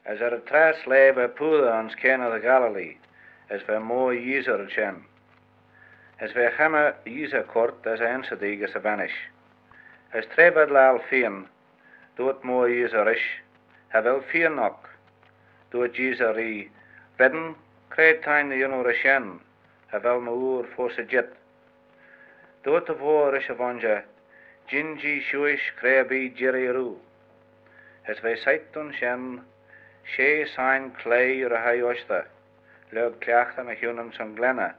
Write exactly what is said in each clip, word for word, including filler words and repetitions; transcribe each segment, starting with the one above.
As er y trass laa va poosey ayns Cana dy Galilee, as va moir Yeesey ayns shen. As va chammah Yeesey coyrt as e ynseydee gys e vannish. As tra v'ad laccal feeyn, dooyrt moir Yeesey rish, "Cha vel feeyn oc." Dooyrt Yeesey r'ee, "Ven, cre t'ain dy yannoo rish shen? Cha vel my oor foast er jeet." Dooyrt e voir rish e vooinjer, "Jean-jee shiuish cre erbee jir eh roo." As va soit ayns shen shey siyn cloie ry-hoi ushtey, lurg cliaghtey ny Hewnyn son glenney,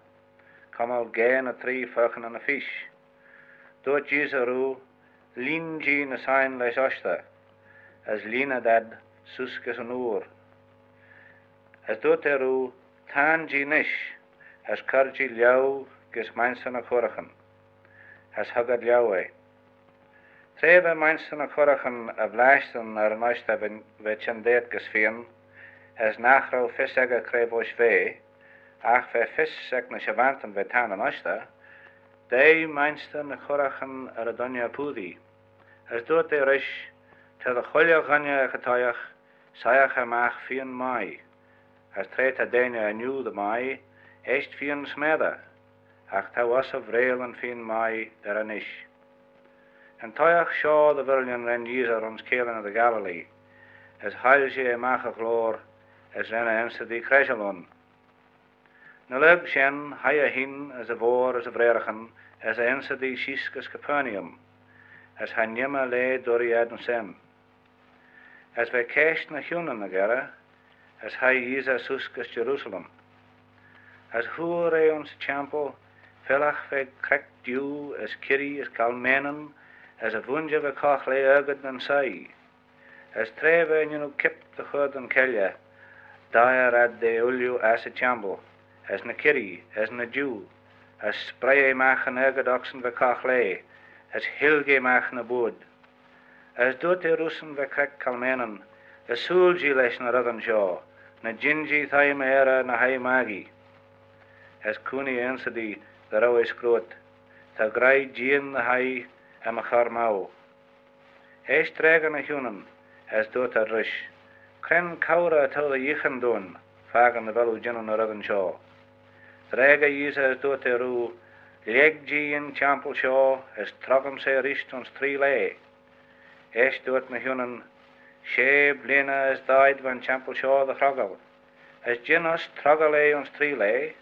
cummal ghaa ny tree furkynyn y pheesh. Dooyrt Yeesey roo, "Lhieen-jee ny siyn lesh ushtey," as lhieen ad ad seose gys yn oor. As dooyrt eh roo, "Tayrn-jee nish, as cur-jee lhieu gys mainshter ny cuirraghyn." As hug ad lhieu eh. Tra va mainshter ny cuirraghyn er vlashtyn er yn ushtey va, va çhyndaait gys feeyn, as nagh row fys echey cre voish v'eh, agh va fys ec ny sharvaantyn va tayrn yn ushtey, deie mainshter ny cuirraghyn er y dooinney poosey. As dooyrt eh rish, "Ta dy chooilley ghooinney ec y toshiaght soiaghey magh feeyn mie, as tra ta deiney er n'iu dy mie, eisht feeyn smessey, agh t'ou uss y vreayll yn feeyn mie derrey nish." Yn toshiaght shoh dy veelan ren Yeesey ayns Cana dy Galilee, as hoilshee eh magh e ghloyr, as ren e ynseydee credjal ayn. Ny lurg shen, hie eh hene as e voir as e vraaraghyn as e ynseydee sheese gys Capernaum, as cha nhimmey laa duirree ad ayns shen. As va caisht ny Hewnyn er gerrey, as hie Yeesey seose gys Jerusalem. As hooar eh ayns y chiamble, feallagh va creck diu, as kirree, as calmaneyn, as e vooinjer va caghlaa argid nyn soie. As tra v'eh er n'yannoo kip dy chur dy cheilley, deiyr ad eh ooilley ass y chiamble, as ny kirree, as ny diu, as spreih eh magh yn argid ocsyn va caghlaa, as hilg eh magh ny buird. As dooyrt eh roosyn va creck calmaneyn, "Ersooyl-jee lesh ny reddyn shoh, ny jean-jee thie mairey na hie margee." As cooinee e ynseydee dy row eh scruit, "Ta graih jeean dy hie er my chur mow." Eisht dreggyr ny Hewnyn, as dooyrt ad rish, "Cre'n cowrey t'ou dy yeeaghyn dooin, fakin dy vel oo jannoo ny reddyn shoh?" Dreggyr Yeesey as dooyrt eh roo, "Lheg-jee yn chiamble shoh, as troggym's eh reesht ayns tree laa." Eisht dooyrt ny Hewnyn, "Shey bleeaney as daeed va'n chiamble shoh dy hroggal, as jean uss troggal eh ayns tree laa."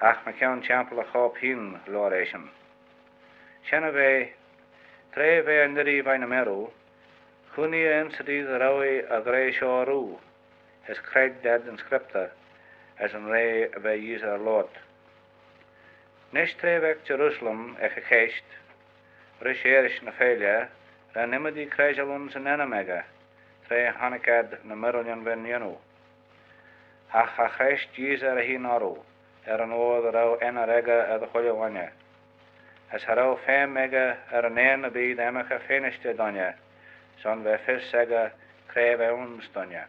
Agh mychione chiamble y chorp hene loayr eshyn. Shen y ve, tra v'eh er n'irree veih ny merriu, chooinee e ynseydee dy row eh er gra shoh roo, as chred ad yn Scriptyr, as yn raa va Yeesey er loayrt. Nish tra v'eh ec Jerusalem ec y cheisht, rish earish ny feailley, ren ymmodee credjal ayns yn ennym echey, tra honnick ad ny mirrilyn v'eh er n'yannoo. Agh cha chresh Yeesey eh hene orroo, er yn oyr dy row enney echey er dy chooilley ghooinney. As cha row feme echey er unnane erbee dy ymmyrkey fenish jeh dooinney, son va fys echey cre v'eh ayns dooinney.